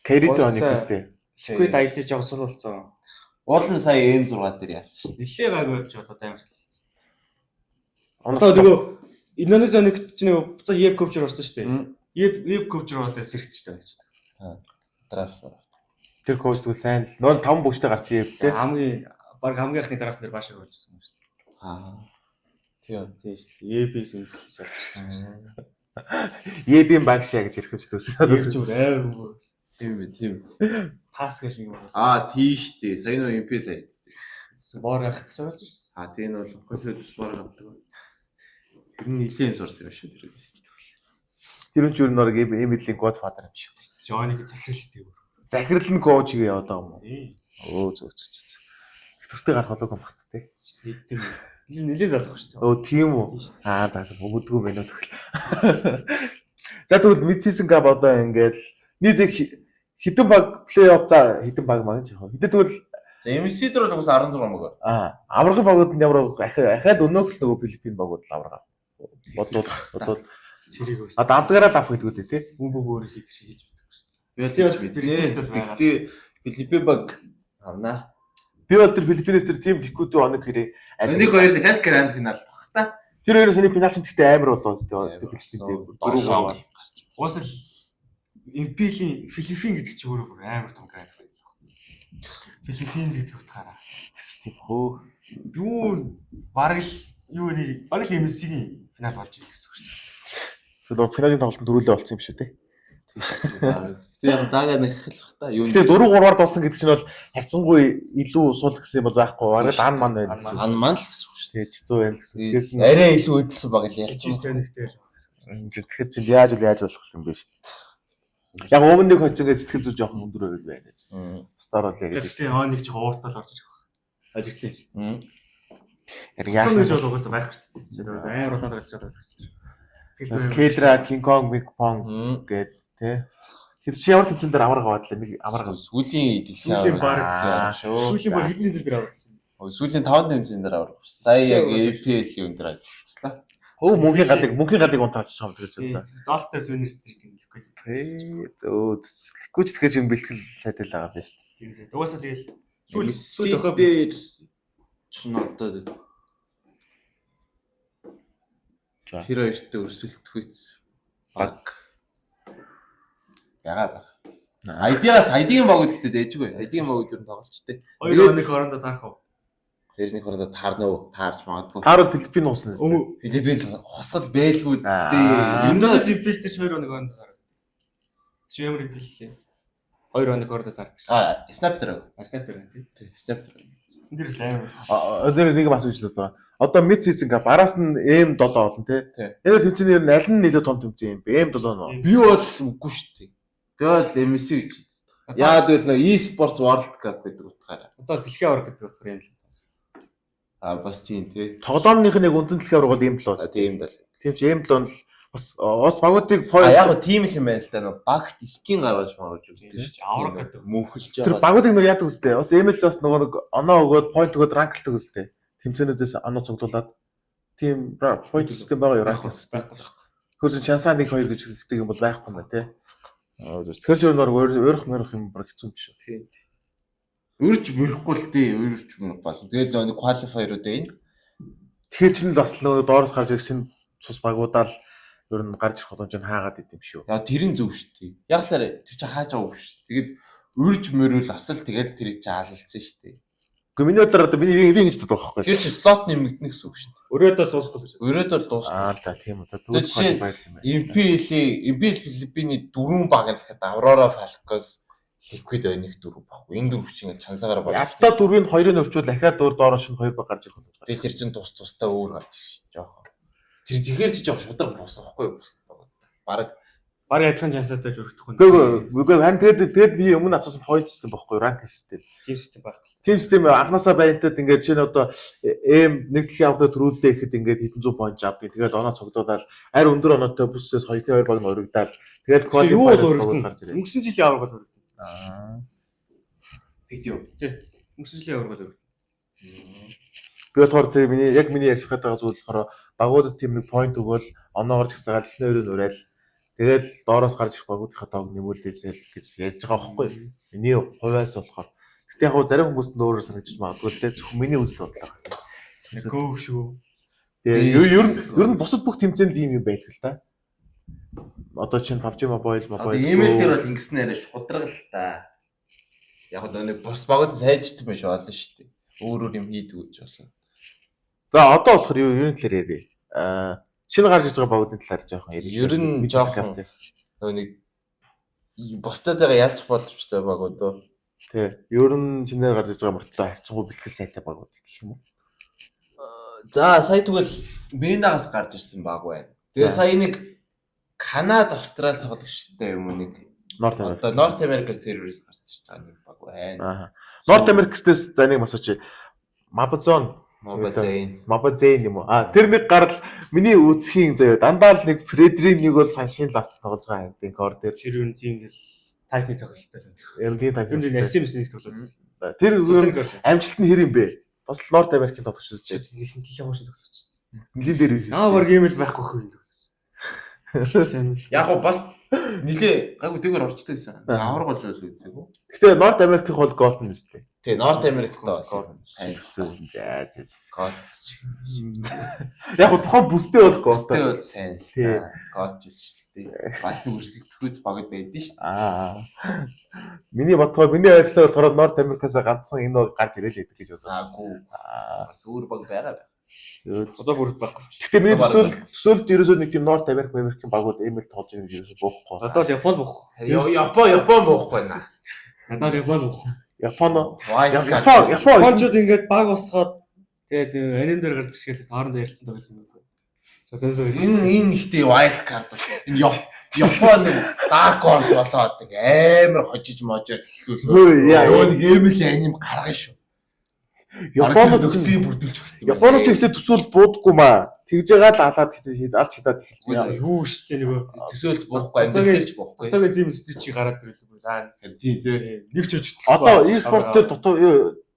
Carito Onic үстэй. Liquid ID жоо сул болсон. Уул нь сая M6 дээр яасан шүү. Нилээ гайгүй явж байгаа одоо амар. Одоо нөгөө Индонез Onic чинь нөгөө буцаа Ев коучер орсон шүү дээ. Ев коучер болоод сэрэгдэж шүү дээ. Драфт. Тэр коуч тэгвэл сайн л нөө 5 бүжтэй гарч ирэв те. Хамгийн баг хамгийн анхны драфт дээр баашаа хожсон юм шүү дээ. Аа. Тийм. Тийм шүү дээ. EB-с үндэслэж орж ирж байгаа. EB-ийн багшаа гэж ярих юм шүү дээ. Ев ч өөр амар хүмүүс. Тийм ээ, тийм. Пас гэх юм уу. Аа, тийм шүү дээ. Сая нөө MPL ID. Боор гарах гэж орж ирсэн. Аа, тийм нь бол Косвед спор гардаг. Тэр нь нэлээд сурсан юм шүү тэр. Тэр нь ч юу нэг ML-ийн Godfather юм шиг. Жоник захирал шүү дээ. Захирал нь коуч хийгээ яваад байгаа юм уу? Тийм. Өө зөө зөө зөө. Төртөө гарах болоогүй юм бат те. Тийм. Нэлээд залах шүү дээ. Өө тийм үү? Аа за за мөдгөө мэн үү тэгвэл. За тэгвэл mid season cup одоо ингээд нийт их хэдэн баг плей-офф за хэдэн баг маа гэж яах вэ? Хэдэн тэгвэл За MSC дээр бол угсаа 16 баг бар. Аа аваргын багууд нь ямар ахаал өнөөх л нөгөө Филиппин багууд л аварга. Бодвол бодвол Чирийг өс. Одоо авдгаараа л авах гэдгүү дээ тий. Хүн бүх өөр хийх шиг хэлж мэдгүй шүү дээ. Би бол хэлж мэднэ. Тэгтээ Филиппин баг авнаа. Би бол тэр Филиппинээс тэр тим Ликүдүү оног хэрэг. Нэг хоёр дахиад гранд финал тах та. Тэр хоёроос нэг финал чинь тэгтээ амар болоо зү тэр Филиппин дөрөв аваа. Уус л Импилийн Филиппин гэдэг чинь өөрөө бүр амар том гранд финал. Филиппин гэдэг утгаараа. Тийм хөө. Юу бараг л юу нэг бараг л MSC-ийн финал болж ирэх гэсэн үг шүү дээ. Тэгэхээр финалийн тоглолтод дөрүлээ болсон юм шүү дээ. Тэгээ яг даага нэхлэх та. Юу Гэтэ 4 3-аар дууссан гэдэг чинь бол харьцангуй илүү сул гэсэн юм бол байхгүй. Бараг л ан ман байна гэсэн. Ан ман л гэсэн үг шүү дээ. Хэцүү байна гэсэн. дээ. Арай илүү өдсөн баг л ялцсан. Тэнэгтэй л. Тэгэхээр чинь яаж үл яаж болох юм бэ шүү дээ. Яг өмнө нэг хоцсон гэж сэтгэл зүй жоохон өндөр байв байна гэж. Стар бол яг. Тэгэхээр хоо нэг жоохон ууртал орж ирэх баг. Ажигдсан юм шүү дээ. Яг яах вэ? Гэж бол угаасаа байхгүй шүү дээ. Амар удаан тоглож байгаа байх шүү. Сэтгэл зүй. Келра, Кинг Конг, Мик Понг гээд тий. Тэр чи ямар тэмцээн дээр аварга аваад лээ нэг аварга. Сүүлийн дэлхийн Сүүлийн баг шүү. Сүүлийн баг хэдэн тэмцээн дээр аварга. Сүүлийн 5 тэмцээн дээр аварга. Сая яг APL юун дээр ажиллажлаа. Өө мөнхийн галыг мөнхийн галыг унтаачих юм тэр чинь. Зоолтой сүүнэр стрик юм лэхгүй. Зөө лэхгүй ч тэгэхээр юм бэлтгэл сайтай л байгаа юм шүү дээ. Угаасаа тэгэл сүүл сүүл дээр Чин одоо За. тэр хоёртой өрсөлдөхүйц баг байгаа баг. ID-гаас ID-ийн багууд гэхдээ дайжгүй. ID-ийн багууд ер нь тоглолчтой. 2-1 хоорондоо таарах уу? Хоёрны хоорондоо таарна уу? Таарч магадгүй. Таарвал Филиппин уусна. Өө. Филиппин хусгал бэлгүүд Аа. дээ. Индонез импэл дээр 2-1 хоорондоо таарах. Чи ямар импэл лээ? 2-1 хоорондоо таардаг. А, снайпер. А снайпер байна тий. Тий, снайпер. Энд дээрс л амар байсан. Өнөр нэг юм асууж л байгаа. Одоо mid season cup араас нь M7 олон тий. Тий. Энэ тэмцээний ер нь аль нь нэлээд том тэмцээн юм бэ? M7 нөө. Би бол үгүй шүү дээ. Би бол MSC гэж. Яагаад гэвэл нөө e-sports World Cup гэдэг утгаараа. Одоо л дэлхийн аварга гэдэг утгаар юм л. А бас тийм тий. Тоглоомных нь яг үндсэн дэлхийн аварга бол M7. А тийм дал. Тийм чи M7 нь л бас бас багуудыг А яг гоо тийм л юм байна л да. Нөө багт скин гаргаж маргаж өгдөг шүү дээ. Аварга гэдэг. Мөнхөлж тэр байгаа. багуудыг нөр яадаг үстэй. Бас ML бас нөгөө нэг оноо өгөөд point өгөөд ранклдаг үстэй. Тэмцээнүүдээс оноо цуглуулад тийм point систем байгаа юу ранк систем. Байхгүй шүү дээ. Тэгэхээр чин чансаа 1 2 гэж хэлдэг юм бол байхгүй юм байна тий. Тэгэхээр ч өөр өөрөх мөрөх юм баг хэцүү юм биш үү. Тийм. Үрж мөрөхгүй л дээ. Үрж мөрөх болно. Тэгэл нөө нэг qualifier-ууд энэ. Тэгэхээр чин л бас нөгөө доороос гарч ирэх чин цус багуудаа л ер нь гарч ирэх боломж нь хаагаад идэм шүү. Яа тэр нь зөв шүү дээ. Яг л тэр чинь хааж байгаа үг шүү дээ. Тэгээд үрж мөрөл асал тэгэл тэрийг чинь алалцсан шүү дээ. Гэхдээ миний бодлоор одоо миний би ингэж боддог байхгүй. Тэр чинь слот нэмэгдэнэ гэсэн үг шүү дээ. Өрөөд бол дуусахгүй л шүү. Өрөөд бол дуусна. Аа та тийм үү. За Тэр жишээ тэгвэл баярлалаа юм байна. MPL-ийн MPL Филиппиний дөрвөн баг л гэхэд Aurora Falcons Liquid байна их дөрөв баггүй. Энэ дөрөв чинь ингээл чансаагаар баг. Ядтаа дөрвийн хоёрын өрчүүл ахаад өөр доороос нь хоёр баг гарч ирэх боломж. Тэгээд тэр чинь тус тустай өөр гарч ирж шүү дээ. Жохон. Тэр тэгэхээр чи жоох шудраг буусан байхгүй юу? Бараг Бараг адилхан чансаатай жөрөгдөх Үгүй үгүй харин тэгээд би өмнө асуусан point систем байхгүй юу? Rank систем. Team систем байхгүй. Team систем анханасаа байнтад ингээд жишээ нь одоо M нэг дэлхийн аварга төрүүллээ гэхэд ингээд хэдэн зуун point авдаг. Тэгэл оноо цуглуулаад арь өндөр оноотой бүсээс хоёрын хоёр баг нь урагдаал. Тэгэл Юу бол qualifiers багууд өргөдөн. гарч ирээ. Өнгөрсөн жилийн аварга бол өргөдөн. Аа. тэгдэв юу? Өнгөрсөн жилийн аварга бол өргөдөн. Би болохоор тэр миний яг миний ярьж байгаа зүйл болохоор багуудад тийм нэг point өгөөл оноогоор ч гэсэн эхний хоёрыг урайл. Тэгэл доороос гарч ирэх багуудынхаа тоог нэмүүлээсэй л гэж ярьж байгаа байхгүй юу? Миний хувьас болохоор. Гэтэ яг хуу зарим хүмүүст нь өөрөөр санагдаж магадгүй л дээ. Зөвхөн миний үзэл бодлоо. Гөө шүү. Тэгээ ер нь бусад бүх тэмцээнд ийм юм байдаг л та. Одоо чинь PUBG Mobile, Одоо Mobile. ML дээр бол ингэсэн арай шудраг л та. Яг одоо нэг бус багууд сайжирсан байж болно шүү дээ. Өөр өөр юм хийдэг гэж болно. За одоо болохоор юу юуны талаар ярив? Аа шинэ гарч иж байгаа багуудын талаар жоохон ярив. Ер нь жоохон нөгөө нэг бусдаагаа ялчих боломжтой багууд уу. Тий. Ер нь шинээр гарч иж байгаа мөртлөө харьцангуй бэлтгэл сайтай багууд гэх юм уу? За сая тэгвэл Менагаас гарч ирсэн баг байна. Тэгээ За. сая нэг Канад, Австрали тоглогчтой юм уу нэг North America. одоо North America серверээс гарч ирж байгаа нэг баг байна. Аа. North America-с за нэг асууч. Mabazon, Mobile Mabazane юм уу? Аа тэр нэг гарал миний үзхийн заяа дандаа л нэг Фредрийн нэг бол саншин лавц тоглож байгаа юм. Кор дээр. Тэр юу тийм л тайпны тоглолттой л. Ер нь тийм тайп. Тэр нь SM нэг тоглолт. Тэр ер нь Системик орж. амжилт нь хэр юм бэ? Бас л North America-ийн тоглогч шүү дээ. Нэг нэлээд хоош тоглолт. Нэлийн дээр үе. Аа баг юм л байхгүй хөө энэ тоглолт. Сайн мэд. Яг гоо бас нилээ гайгүй дэгээр орчтой байсан. Авраг болж бол үзээгүй. Гэтэ North America-ийн бол Golden үстэй. Тий, North America-т бол сайн Зөв. За за за. God Яг гоо тухайн бүстэй бол Гостой Golden. бол сайн л Тий. та. God л шүү дээ. Бас нэг өрсөлдөхүйц багд байдэн шүү дээ. Аа. Миний бодгоо миний ойлголоо болохоор North America-аас ганцхан энэ баг гарч ирээ л гэдэг гэж бодлоо. Аагүй. Аа. Бас өөр баг байгаа байх. Одоо бүр байхгүй. Гэтэ миний Одоо төсөөл төсөөлд ерөөсөө нэг тийм North America American багууд ML тоглож байгаа гэж ерөөсөө буухгүй. Одоо л Япон буух. Япон Япон буухгүй байна. Надад л Япон буух. Япон Wild card. Япон Япон Япончууд ингээд баг босгоод тэгээд аним дээр гарч ирэхэд хоорондоо ярилцсан тоглож юм. Сансаа. Энэ энэ ихтэй wild card бас энэ Япон нэг Dark Horse болоод нэг амар хожиж можоод эхлүүлээ. Хөө, яа. Нөгөө нэг ML аним гаргана шүү. Японууд нөхцөлийн бүрдүүлж өгсөн юм. Японууд ч ихлээр төсөөл буудаггүй маа. Тэгж байгаа л алаад хитэж алж хитаад эхэлж байна. Юу штэ нөгөө төсөөлж буухгүй, амьдралж буухгүй. Одоогийн team split чи гараад ирлээ. За Тийм тий. нэг ч өчтөл. Одоо e-sport дээр дотоо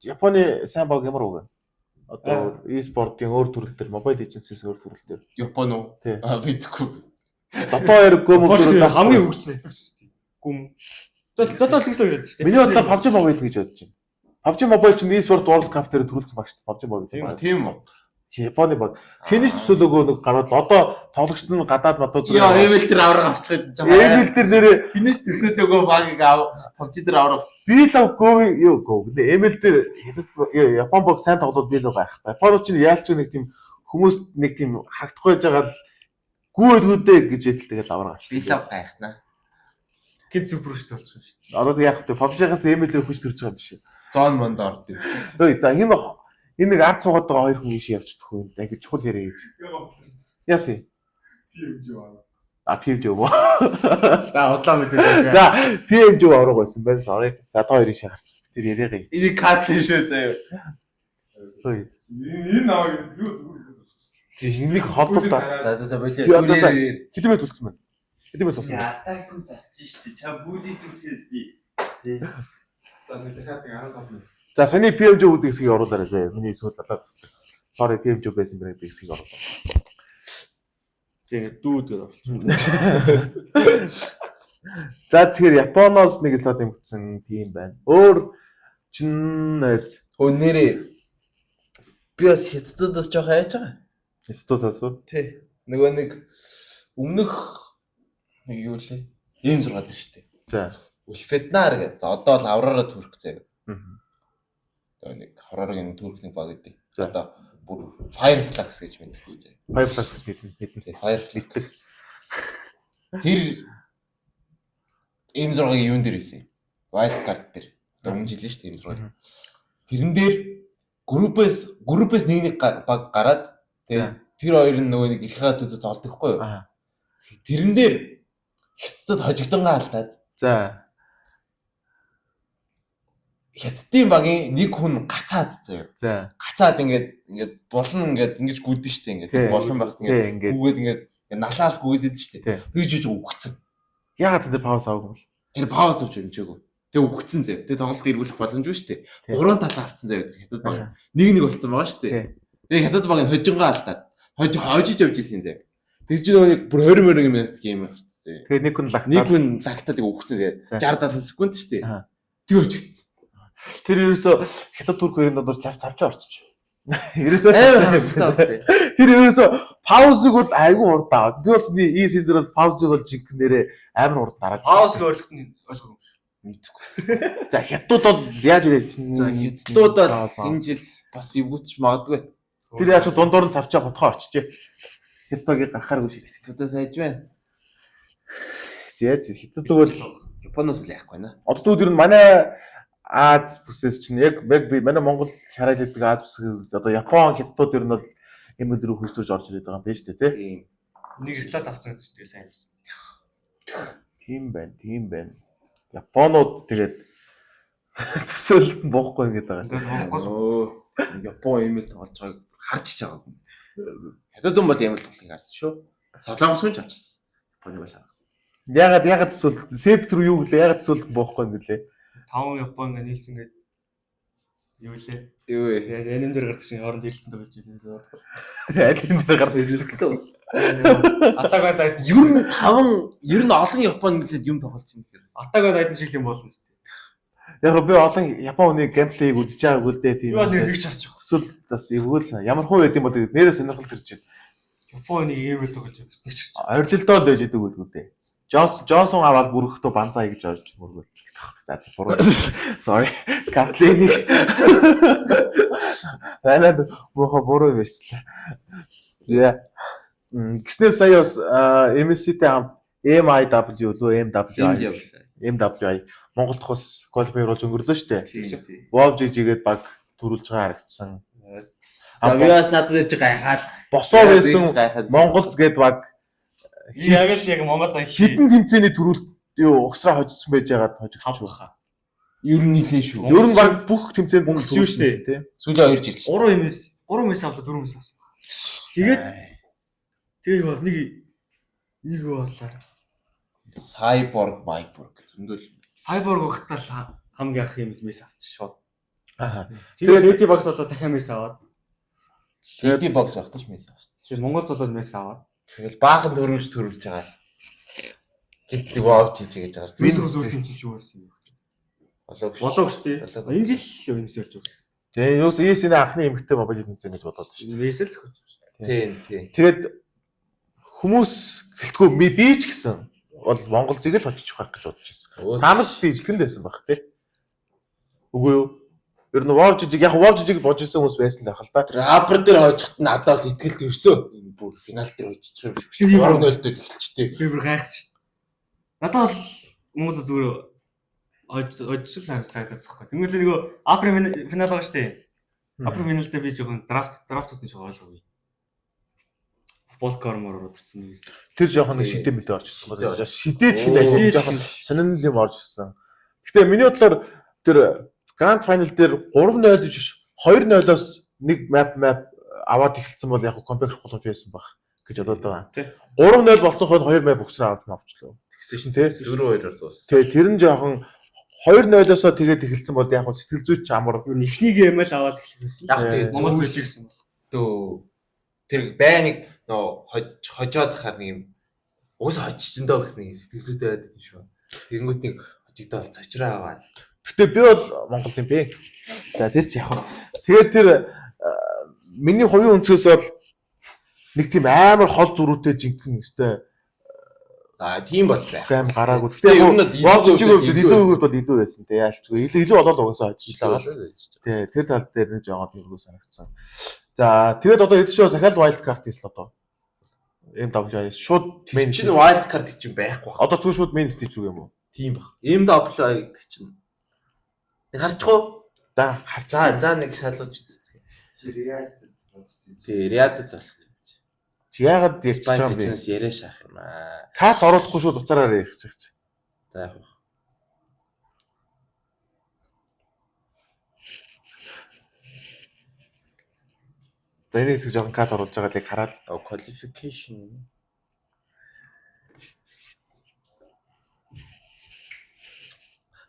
Японы сайн баг ямар үг вэ? Одоо e-sport-ын өөр төрөл дээр Mobile Legends-ээс өөр төрөл дээр. Япон уу? Тий. Аа мэдгүй. Дотоо хоёр гөм Японч хамгийн хөгжсөн Apex шүү дээ. Гүм. Одоо л тэгсэн яриад шүү дээ. Миний бодлоор PUBG Mobile гэж бодож байна. PUBG Mobile чинь eSport World Cup дээр төрүүлсэн баг шүү дээ. PUBG Mobile. Тийм үү? Японы баг. Хинэж төсөөлөөгөө нэг гараад одоо тоглогчд нь гадаад мадууд Яа, ML дээр авраг авчихад жоо. ML дээр нэрээ хинэж төсөөлөөгөө багийг ав PUBG дээр авраг. Би лав го юу го гэнэ ML дээр хятад Япон баг сайн тоглоод би лав гайх. Японууд чинь яалч нэг тийм хүмүүс нэг тийм харагдахгүй байж байгаа л гүү өлгүүдээ гэж ятал тэгэл авраг авчих. Би лав гайхнаа. Гин супер шүү дээ болчих шүү. Одоо тэг яах вэ? PUBG-аас ML дээр хүч төрж байгаа юм биш. Зон монд орд юм. Ой за энэ нэг ард суугаад байгаа хоёр хүн ийш явчихдаг юм. Ингээ чухал яриа гэж. Яасан? PMG аа. А PMG юу? За удлаа мэдээ. За PMG авраг байсан байна. Sorry. За та хоёрын шиг гарч. Тэр яриагаа. Энийг кат шүү заяа. Ой. Энэ намайг юу зүгээр Энийг холдоо та. За за за болио. Хэдэн минут үлдсэн байна? Хэдэн минут болсон бэ? Атакын засч штэ. Чам бүли дүүхээс би. За нэг дахиад нэг 15 минут. За саний PMG үүд хэсгийг оруулаарай заяа. Миний сүүл лалаа заслаа. Sorry PMG байсан байна би хэсгийг оруулаа. Тийм дүүд гэдэг оруулчих. За тэгэхээр Японоос нэг слот нэмэгдсэн тийм байна. Өөр чин найз Өө нэрээ би бас хятадаас жоох айж байгаа. хятадаас уу? Тий. Нөгөө нэг өмнөх нэг юу лээ? Ийм 6 дээр шүү дээ. За. Үлфеднар гэдэг. За одоо л Аврора түрк заяа. Мгм. Одоо нэг Аврорагийн түрк нэг баг гэдэг. За. Одоо бүр Fireflux гэж мэддэг заяа. Fireflux гэж мэднэ. Мэднэ. Тий, Fireflux. Тэр ийм 6-гийн юун дээр байсан юм? Wild card дээр. Одоо өмнө жилийн шүү дээ ийм 6. Тэрэн дээр группээс нэг баг гараад тэгээ тэр хоёр нь нөгөө нэг эрхээ төлөө золдохгүй юу? Аа. Тэрэн дээр хятадд хожигдонгаа алдаад За. хятадын багийн нэг хүн гацаад заяа. За. Гацаад ингээд ингээд булан ингээд ингэж гүйдэн штэ ингээд Тий. булан багт ингээд Тий ингээд гүгээд ингээд налаал гүйдээд Тий. штэ. Тэгж жиж үхсэн. яагаад тэнд пауз аваагүй юм бол? Тэр пауз авч амжаагүй. Тэг үхсэн заяа. Тэг тоглолт эргүүлэх боломжгүй штэ. Тий. Гурван талаа авцсан заяа тэр хятад баг. Аа. Нэг нэг болцсон байгаа штэ. Тий. Тэг хятад баг нь хожингаа алдаад хожиж явж исэн заяа. Тэгс чи нөгөө нэг бүр 20 морин минут гейм гарцсан заяа. Тэгээ нэг хүн лагтаад Нэг хүн лагтаад тэг үхсэн заяа. За. 60 70 секунд штэ. Аа. Тэг хожигдсон. Тэр ерөөсөө хятад турк хоёрын дундуур чав чавчаа орчих. Ерөөсөө Амар харамсалтай бас тий. Тэр ерөөсөө паузыг бол айгүй урд аваад. Би бол энэ син дээр бол паузыг бол жинхэнэ амар урд дараад. Паузыг ойлгоход нь ойлгоогүй юм шиг. Мэдгүй. За хятадууд бол яаж ирсэн? За хятадууд бол энэ жил бас эвгүүч магадгүй. Тэр яаж ч дундуур нь цавчаа хотхоо орчжээ. Хятадыг гарахааргүй шийдсэн. Хятадаас айж байна. Зэ зэ хятад бол Японоос л яахгүй наа. одоо тэгвэл ер нь манай Аз бүсээс чинь яг би манай Монгол хараад идэг Аз бүсээс одоо Япон хятадууд ер нь бол юм рүү хөрсдөж орж ирээд байгаа юм байна шүү дээ тий. Тийм. Нэг слот авсан гэдэг чинь сайн юм. Тийм байна, тийм байна. Японууд тэгээд төсөөлөлт нь буухгүй ингээд байгаа. Өө Япон ийм л тоглож байгааг харж ч байгаагүй. Хятад хүн бол ийм л тоглохыг харсан шүү. Солонгос хүн ч харсан. Японыг бол хараа. Ягаад төсөөлөлт сеп рүү юу гэлээ? Ягаад төсөөлөлт нь буухгүй юм гэлээ? 5 Япон ингээ нийлсэн ингээд юу лээ? Юу вэ? Аним дээр гардаг шиг хооронд ярилцсан тоглож байлаа. Аль юм дээр гардаг Хэрэгтэй бас. Атак он Тайтан Ер нь таван ер нь олон Япон нэлээд юм тоглож байна гэхээр. Атак он Тайтан шиг юм болно шүү дээ. Яг би олон Япон хүний геймплейг үзэж байгаагүй л дээ тийм. Би бол нэг ч харж байгаа. Төсөөл бас эвгүй л ямар хуу байд юм бол нэрээ сонирхол төрж байна. Япон нэг ийм л тоглож байгаа. Нэг ч харж Орилдоо л байж идэг үгүй дээ. Джонсон аваад бүрхэхдээ банзаа гэж орж мөргөл. За за буруу. Sorry. Катлиник. Танад муухай буруу ярьчлаа. За. Гиснээс сая бас MSC-тэй хамт MIW лөө MWI MWI Монгол дахь бас квалифайер болж өнгөрлөө шүү дээ. Тийм тийм. WoW GG-гээд баг төрүүлж байгаа харагдсан. За би бас надад ирж гайхаад Босоо байсан Монгол гээд баг Яг л яг Монгол заяа. хідэн тэмцээний төрүүлэлт юу угсраа хожигдсон байж байгаад хожигдчих. хаа. Ер нь нийлээ шүү. Ер нь баг бүх тэмцээнд Монгол юу шүү дээ. тий. Сүүлийн 2 жил шүү. 3 MS 3 MS авлаа 4 MS авсан. Тэгээд тэгээ бол нэг нэг боллоо. Cyborg, Myborg зөндөл. Cyborg багтаа л хамгийн анх MS MS авсан шууд. Аа. Тэгээд Lady Bugs болоо дахиад MS аваад. Lady Bugs багтаж мэс авсан. Тэгээд Монгол золоод MS аваад. Тэгэл баахан төрүүлж төрүүлж байгаа л. Гэтэл WoW GG гэж гарч. Вис зүр тэмцэлж юу болсон юм. Болоог. Болоог шүү дээ. Болоог. Энэ жил MSC болж байгаа. Тэгээ юус ESC-ний анхны эмэгтэй Mobile Legends гэж бодоод шүү дээ. MSL зохиож. Тийм тийм. Тэгээд хүмүүс гэлтгүй би ч гэсэн бол Монгол зэг л очиж байх гэж бодож байсан. Та нар ч гэсэн ижлэгэн л байсан баг тий. Үгүй юу? Ер нь WoW жижиг яг WoW жижиг бодож исэн хүмүүс байсан л байх л да. Тэр апер дээр хожихт надад бол итгэл төрсөө. Энэ бүр финал дээр хожчих юм шиг. 3-0 дээр эхэлчихдээ. Би бүр гайхсан шүү дээ. Надад бол Монгол зүгээр очил санагдаад байхгүй. Тэгмэл нөгөө апер финал байгаа шүү дээ. Апер финал дээр би жоохон драфт драфт үзэн шиг ойлгоогүй. Болкор мор орсон нэг юм. Тэр жоохон нэг шидэ мэдээ орж ирсэн байна. Шидэж гэдэг ажил жоохон сонирхол юм орж ирсэн. Гэтэ миний бодлоор тэр Grand Final дээр 3-0 биш 2-0-оос нэг map аваад эхэлсэн бол яг comeback боломж байсан баг гэж бодоод байгаа. 3-0 болсон хойно 2 map өгсөн авч мавчлаа. Тэгсэн шин тий 4-2-оор зуус. Тий, тэр нь жоохон 2-0-осоо тэгээд эхэлсэн бол яг сэтгэл зүйч амар. Юу эхнийг юм л аваад эхлэх байсан. Яг тэгээд Монгол зүйч гэсэн бол. Дөө тэр байныг нөө хожоод хахаар нэг юм уус хожчихин дөө гэсэн нэг сэтгэл зүйтэй байдаг юм шиг. Тэгэнгүүт нэг хожигдоод цочроо аваад. Гэтэ би бол Монгол юм бэ. За тэр ч яг. Тэгээд тэр миний хувийн өнцгөөс бол нэг тийм амар хол зөрүүтэй жинхэнэ өстэй. Аа тийм бол байх. Аим гараагүй. Гэтэ ер нь бол илүү хувьд бол илүү байсан те яалчгүй. Илүү болоод угаасаа очиж л байгаа. Тэ тэр тал дээр нэг жоохон тэргүй санагдсан. За тэгээд одоо хэд шоу дахиад wild card хийсэн одоо. MWI шууд main чинь wild card гэж юм байхгүй баг. Одоо зүгээр шууд main stage рүү юм уу? Тийм баг. MWI гэдэг чинь. Нэг харчих уу? Да харч. За нэг шалгаж үзье. Тий, Риадад болох юм. Чи яагаад ярьчих юм бэ? Спайк яриа шаах юм аа. Кат оруулахгүй шууд уцаараа ярьчих чи. За яг. За энэ хэсэг жоохон кат оруулж байгаа л яг хараад qualification.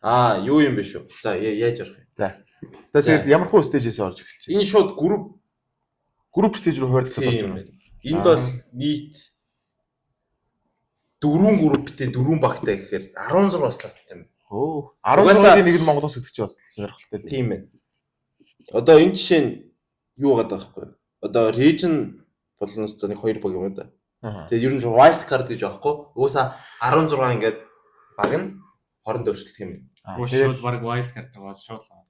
Аа, юу юм бэ шүү. За яаж орох юм? За. За тэгээд ямар хуу stage-ээс орж эхэлж байна? Энэ шууд group stage руу хуваарлаад орж байна. Энд бол нийт 4 групптэй 4 багтай гэхээр 16 slot-тай юм. Өө 16-ын нэг нь Монгол улс гэдэг чинь бас сонирхолтой. Тийм ээ. Одоо энэ жишээ нь юу байгаа байхгүй юу? Одоо region болон за нэг 2 баг юм да. Тэгээд ер нь wild card гэж аахгүй. Угаасаа 16 ингээд баг нь хоорондоо өрсөлдөх юм байна. Тэгээд баг wild card бол шууд л.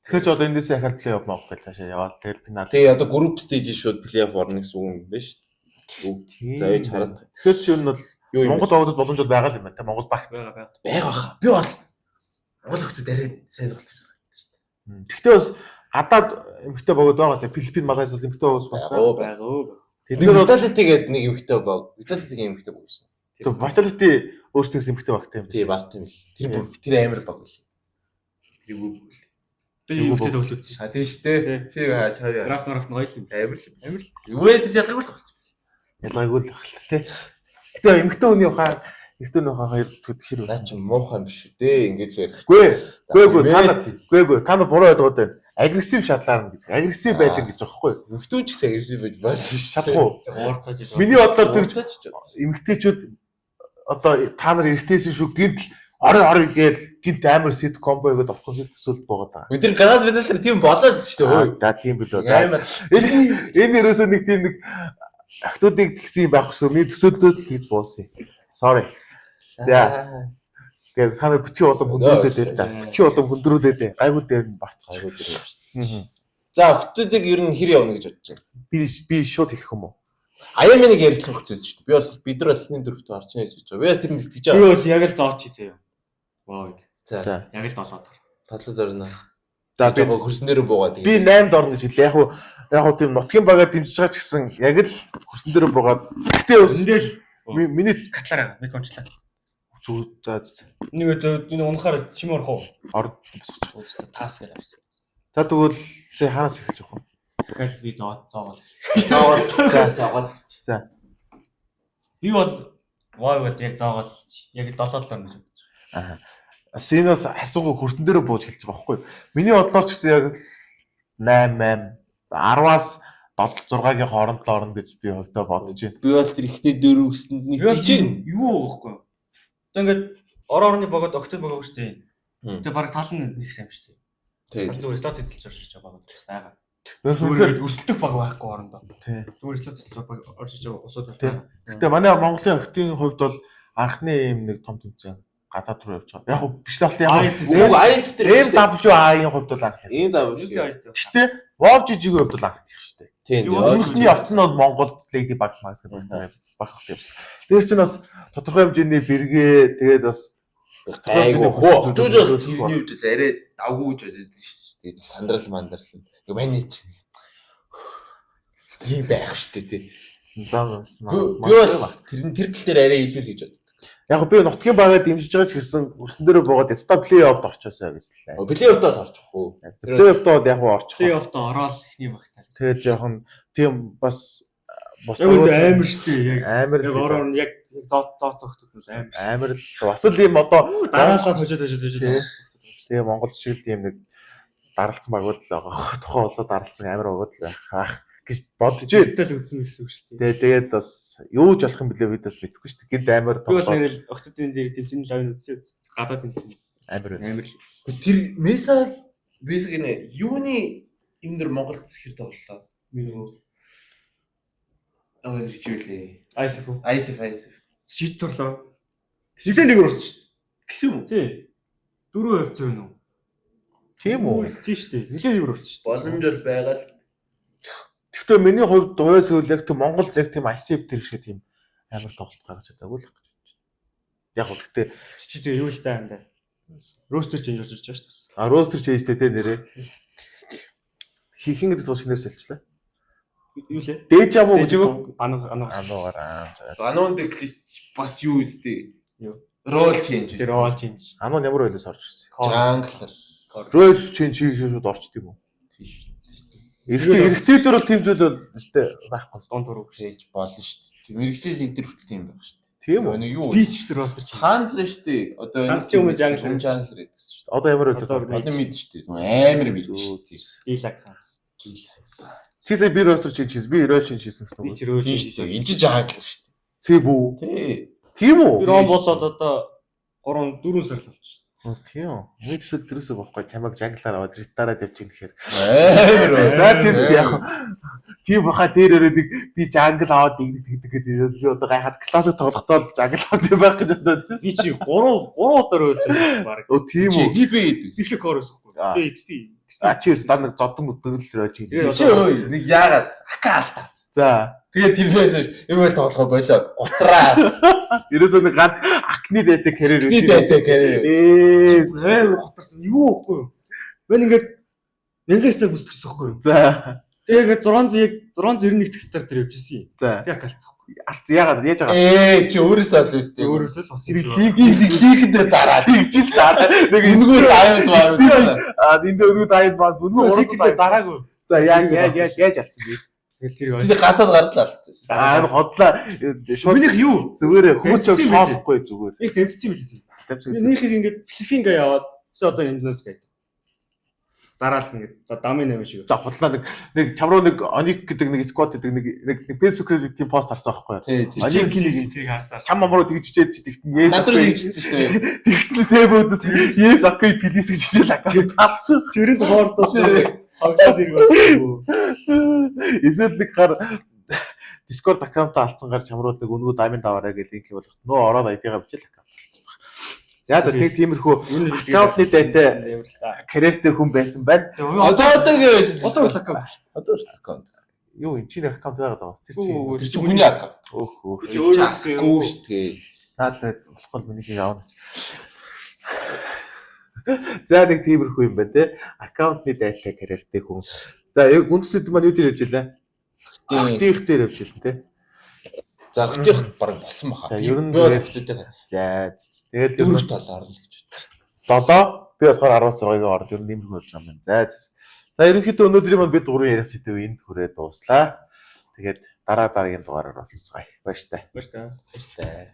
Тэгэхээр ч одоо эндээсээ ахаад play off маах гэж цаашаа яваад тэгэл финал. Тэгээ одоо group stage шууд play off орно гэсэн үг юм байна шүү дээ. За яаж хараад. Тэгэхээр ч ер нь бол Монгол багуудад боломж бол байгаа л юм байна. Тэ Монгол багт байгаа. Байгаа баха. Би бол Монгол хүмүүс арай сайн тоглож байсан шүү дээ. Тэгтээ бас гадаад эмэгтэй багууд байгаа шүү дээ. Филиппин, Малайз бол эмэгтэй багууд байна. Байгаа. Тэд нар Vitality гэдэг нэг эмэгтэй баг. Vitality-гийн эмэгтэй баг байсан. Тэг Vitality өөрсдөө эмэгтэй багтай юм. Тий, баг тийм л. Тэр бүр тэр амар баг байл. Тэр бүр. Би эмэгтэй тоглолт үзсэн шүү дээ. А тийм шүү дээ. Чи чавь. Драфт марафт гоё л юм. Амар л. Амар л. Үгээдээс ялгаагүй л тоглолт. Ялгаагүй л баг л тий. Гэтэ эмэгтэй хүний ухаан эмэгтэй хүний ухаан хоёр хэр наа чи муухай юм биш үү дээ ингэж ярих. Гүй. Гүй та нар гүй та нар буруу ойлгоод байна. Агрессив шатлаарна гэж. Агрессив байдаг гэж байгаа хгүй. Эмэгтэй ч гэсэн агрессив байж болно шүү. Чадахгүй. Ууртаж. Миний бодлоор тэр эмэгтэйчүүд одоо та нар эргэжтэйсэн шүү гинт орой орой гээл гинт амар сет комбо хийгээд авах шиг төсөөлт буугаад байгаа. Бид тэр гранат финал дээр тийм болоод шүү дээ. Да тийм билүү. Энэ ерөөсөө нэг тийм нэг охтуудыг тэгсэн юм байх шүү. Миний төсөөллөд л гэж буусан юм. Sorry. За. Тэгээд та нар битгий улам хөндрүүлээд байл та. Битгий улам хөндрүүлээд бай. Гайгүй дээр нь бацгаа. Гайгүй дээр нь. За охтуудыг ер нь хэр явна гэж бодож байна. Би шууд хэлэх юм уу? Аяа миний ярилцлага өгч байсан шүү дээ. Би бол бид нар бол эхний дөрөвт орж ийн гэж бодож байгаа. Би бас тэр нь итгэж байгаа. Би бол яг л зооч заяа. Вау. За. Яг л 7-д. 7-д орно. За би хөрсөн дээр буугаад. Би 8-д орно гэж хэлээ. Яг хуу тийм нутгийн багаа дэмжиж байгаа ч гэсэн яг л хөрсөн дээр буугаад. Гэтэ өндөл миний катлаар мик ончлаа. Зүг за. Нэг энэ унахаар чим орох уу? Ор босгоч. Таас гэж авсан. За тэгвэл чи хараас эхэлж явах вэ? Дахиад би зоогоол. Зоогоол. Зоогоол. За. Би бол вау бол яг зоогоол яг 7-д л орно гэж бодож байгаа. Аа. Синос харьцангуй хөрсөн дээр бууж хэлж байгаа байхгүй юу? Миний бодлоор ч гэсэн яг 8 8 10-аас 7 6-гийн хооронд л орно гэж би хувьдаа бодож байна. Би бол тэр ихний дөрөв гэсэнд нэг тийч юу байхгүй юу? Одоо ингээд орон орны богод октод богоо шүү дээ. Тэгээ баг тал нь нэг сайн биш. Тийм. Бас зүгээр slot эзэлж орж иж байгаа баг байгаа. Үнэхээр Зүгээр өрсөлдөх баг байхгүй орондоо. тий. Зүгээр slot эзэлж баг орж иж байгаа усууд Тий. байна. Гэтэ манай Монголын охтын хувьд бол анхны ийм нэг том тэмцээн гадаад руу явж байгаа. Яг хөө биш л яг ISF. Үгүй IS дээр биш үү? MWI-ийн хувьд бол анх. MW. Гэтэ WoW GG-ийн хувьд бол анх их шүү дээ. Тийм. Өмнөхний явцсан нь бол Монголд Lady Bugs Max гэдэг багтай баг явсан. Тэр чинь бас тодорхой хэмжээний бэргээ тэгээд бас Гайгүй хөө. Хотууд бол тэрний үед л арай давгүй гэж бодод шүү дээ. Сандрал мандрал. Нэг маний чинь ийм байх шүү дээ тий. зам Би бол тэр нь тэр тал дээр арай илүү л гэж боддог. Яг би нутгийн багаа дэмжиж байгаа ч гэсэн өрсөн дээрээ буугаад яцта плей-оффд орчоосоо гэж лээ. Плей-оффд бол орчих уу. Плей-оффд бол яг хөө орчих. Плей-оффд ороод эхний багтаа. Тэгээд жоохон тийм бас бус Яг үндэ амар шүү дээ. Яг амар яг ороор нь яг зоо зоо зогтод нь амар. амар л бас л ийм одоо Дараалал хожоод хожоод хожоод. Тий. Тэгээ Монгол шиг л тийм нэг даралцсан багууд л байгаа. Тухайн улсад даралцсан амар багууд л байх гэж бодож байна. Тэгэл үзэн гэсэн үг шүү дээ. Тэгээ тэгээд бас юу ч болох юм бэлээ бид бас мэдэхгүй шүү дээ. Гинт амар Би бол тоглоо нэрэл октодын дээр тэмцээний лавын үзсэн гадаад тэмцээн амар байна. амар л. Тэр Меса Меса гинэ юуны юм дэр Монголд хэр тоглолоо? Миний Аа тэр чивлээ. ISF ISF ISF. шийд турлаа. Нилээ нэг орсон шүү дээ. Тэгсэн юм уу? Тий. 4% зөөн үү? Тийм үү? Тийм шүү дээ. Нилээ нэг орсон шүү дээ. Боломж бол байгаа л. Гэхдээ миний хувьд хувьас хөл яг тийм Монгол яг тийм ICF тэр шиг тийм амар тоглолт гаргаж чадаагүй л гэж бодож байна. Яг гоо гэхдээ Чи тэгээ юу л таа юм да. Roster change болж ирж байгаа шүү дээ. а roster change-тэй те нэрээ. Хийхин гэдэг тул шинээр сэлчлээ. Юу лээ? Дежаву гэж Дежаву ануу ануу. ануугаар аа за. Ануун дээр клич бас юу үстэй? Юу? Role change. Тэр all change. Ануу ямар байлаас орж ирсэн. Jungler. Role change хийх шууд орчд юм уу? Тийм шүү. Эрэгтэй эрэгтэй дээр бол тийм зүйл бол өстэй байхгүй. Дунд дуруу гэж. Хийж болно шүү дээ. Мэргэжлийн лиг дээр хүртэл тийм байх шүү дээ. Тийм үү? Нэг юу? Би ч гэсэн roster change. Санз шүү дээ. Одоо Санз чи өмнө jungler өмнө jungler гэдэг шүү дээ. Одоо ямар байлаас Одоо орж Одоо мэд шүү дээ. Амар мэд шүү дээ. Дилак санс. Гил. Сисээ би roster change хийсэн. Би role change хийсэн гэсэн Би үг. ч role Тийм change. шүү дээ. Энд чинь jungler шүү дээ. Сэбүү. Тий. Тийм үү? Би ром болоод одоо 3 4 сар л болчих. Оо, Тийм үү. Миний төсөл дөрөөсөө бохгүй чамайг жанглаар аваад ритараад явж ийн гэхээр. Амар. За тэр чи яг тийм баха дээр өрөө нэг би жангл аваад игдэг тэгдэг гэдэг. Би одоо гайхаад классик тоглохдоо л жангл аваад юм байх гэж бодоод. Би чи 3 3 удаа role change баг. Оо тийм үү. XP гэдэг. Эхлэх core өсөхгүй. Аа. Би XP. А чи дан нэг зодон өдөг л рэж Тэгээд Чи өө нэг яагаад ака алдаа. За. Тэгээд тэрнээс хойш юм тоглохоо болоод гутраа. Ерөөсөө нэг ганц акны дайтай карьер Акны дайтай карьер. Ээ. Амар гутарсан. Юу ихгүй юу? Мэн ингээд 1000 стар бүсгсэн ихгүй юу? За. Тэгээ ингээд 600 яг 691 дэх стар дээр явж исэн юм. За. Тэгээ алдсан. Алт яагаад яаж байгаа? Ээ чи өөрөөсөө л үстэй. Өөрөөсөө л бас юм шиг. Лиг лигэн дээр дараа тэгжил дараа. Нэг Үнэгүй дайвд баруун. А энд өнөө дайнд баа өнөө Лиг дээр дараагүй. За яаж яаж яаж яаж алдсан бэ? Тэгэл тэр Тэний гадаад гарал алдсан. Аа энэ хотлаа шууд Минийх юу? зүгээр хүмүүс Дэмжсэн юм билээ. шоолохгүй зүгээр. Их дэмжсэн юм билээ. Дэмжсэн. Минийхийг ингээд флифинга яваад өсөө одоо энднээс гээд. Зараал ингээд за дамын 8 шиг. За хотлаа нэг нэг чам руу нэг Оник гэдэг нэг сквад гэдэг нэг нэг Facebook-ээр тийм пост харсан байхгүй юу? Тий. Тэр Оник чинь нэг тэрийг харсаар. чам ам руу тэгж хичээд чи тэгтэн yes. над руу тэгжсэн шүү дээ. Тэгтэн сэвөөдөөс yes okay please гэж хичээл аккаунт алдсан. Тэрэнд хоордоос хавшаал хэрэг байна. Эсвэл нэг гар Discord аккаунтаа алдсан гар чам руу нэг өнгөө даймын даваарай гэж линк явуулах. Нөө ороод ID-гаа бичээл аккаунт алдсан баг. За за нэг тиймэрхүү аккаунтны дайтай карьертэй хүн байсан байна. Одоо одоо гэж. Одоо бол аккаунт. Одоо л аккаунт. Юу юм чиний аккаунт байгаад байгаа. Тэр чинь Тэр чинь хүний аккаунт. өөх өөх. Чи өөрөө гэсэн юм уу? шүү дээ. Наад л болохгүй л миний явна. За нэг тиймэрхүү юм байна те. Аккаунтны дайтай карьертэй хүн. За яг үндэс сэдв маань юу дээр явж илээ? Гэтэ Актих дээр явж ирсэн те. за хөтөх баг болсон баха. За, ер нь би бол тэгээд- хөтөдөө За тэгэл ер нь 4 талаар л гэж бодсон. 7 би болохоор 16-ыг орж ер нь нэмэх болж байгаа юм байна. За за ерөнхийдөө өнөөдрийн маань бид гурван ярих сэдв энд хүрээ дууслаа. Тэгээд дараа дараагийн дугаараар уулзцгаая. Баяртай. Баяр таа. Баяртай.